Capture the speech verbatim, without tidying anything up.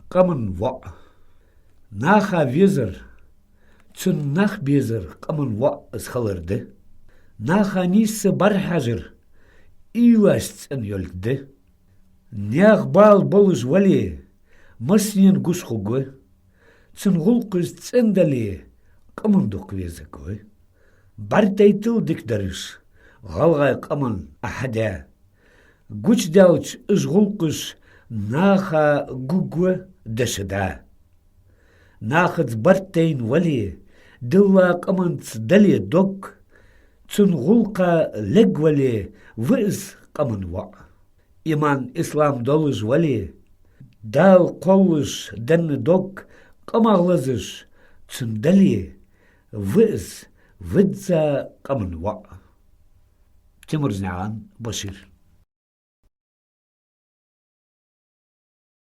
къаман воӀ. Наха везар, цунна нах безар къаман воӀ из хилар да. Наха нийсса бӀарахьажар уйлаш цӀена йолга да. Наьха бала болаш вале, массанена гуш хургва. Цун гӀулакхаш цӀена дале, къаман дукха везаргва. БӀаргадайтал дикадараш, гӀалгӀай къаман Ӏа хьадаь. Гучадаьлча уж гӀулакхаш наха гургва дешадаь. Нахаца барт дайна вале, дилла къаманца дале дог, цун гӀулакха лергвале, ва из къаман воӀ. Иман, ислам долаш вале, Дала кхоллаш денна дог къамах лазаш цун дале, ва из визза къаман воӀ. Тимурзнаькъан Башир.